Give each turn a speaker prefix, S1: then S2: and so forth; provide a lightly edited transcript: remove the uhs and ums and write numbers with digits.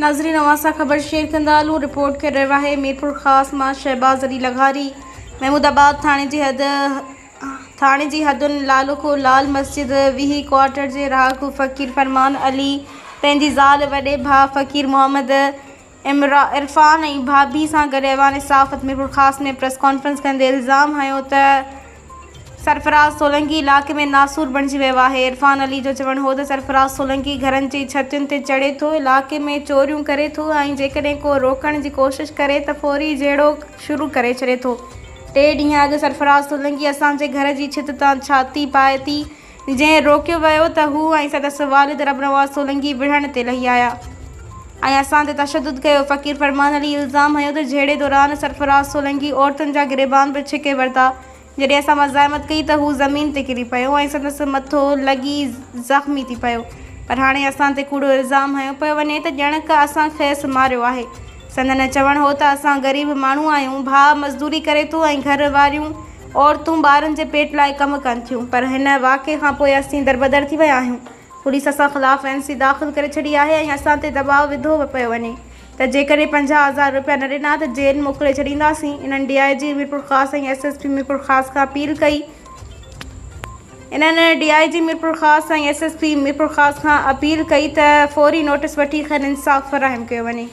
S1: ناظرين اوهان سان خبر شيئر ڪندا هلون رپورٽ ڪري رهيو آهي ميرپورخاص مان شهباز علي لغاري محمود آباد ٿاڻي جي حد ٿاڻي جي حدن لالڪو لال مسجد 20 ڪوارٽر جي رهاڪو فقير فرمان علي پنهنجي زال وڏي ڀاء فقير محمد عرفان ۽ ڀاڀي سان گڏ ايوان صحافت ميرپورخاص ۾ پريس ڪانفرنس ڪندي الزام هنيو ته سرفراز سولنگي علائقي ۾ ناسور بڻجي ويو آهي. عرفان علي جو چوڻ هو ته سرفراز سولنگي گهرن جي ڇتين تي چڙهي ٿو، علائقي ۾ چوريون ڪري ٿو ۽ جيڪڏهن ڪو روڪڻ جي ڪوشش ڪري ته فوري جهيڙو شروع ڪري ڇڏي ٿو. ٽي ڏينهن اڳ سرفراز سولنگي اسان جي گهر جي ڇت تان ڇاتي پاتي، جنهن روڪيو ويو ته هو ۽ سندس والد ربنواز سولنگي وڙهڻ تي لهي آيا ۽ اسان تي تشدد ڪيو. فقير فرمان علي الزام هنيو ته جهيڙي دوران سرفراز سولنگي عورتن جا گريبان به ڇڪي ورتا، جڏهن اسان مزاحمت ڪئي ته هو زمين تي ڪري پيو ۽ سندس مٿو لڳي زخمي ٿي پيو پر هاڻي اسان تي ڪوڙو الزام هنيو پيو وڃي ته ڄڻڪ اسان کيس ماريو آهي. سندن چوڻ هو ته اسان غريب ماڻهو آهيون، ڀاء مزدوري ڪري ٿو ۽ گهر واريون عورتون ٻارن جي پيٽ لاء ڪم ڪن ٿيون پر هن واقعي کان پوء اسين دربدر ٿي ويا آهيون. پوليس اسان خلاف اين سي داخل ڪري ڇڏي آهي ۽ اسان تي دٻاء وڌو پيو وڃي ته جيڪڏهن 50 هزار رپيا نه ڏنا ته جيل موڪلي ڇڏينداسين. انهن ڊي I جي Mirpurkhas ۽ S S P Mirpurkhas کان اپيل ڪئي. انهن ڊي I جي Mirpurkhas ۽ S S P Mirpurkhas کان اپيل ڪئي ته فوري نوٽيس وٺي کين انصاف فراهم ڪيو وڃي.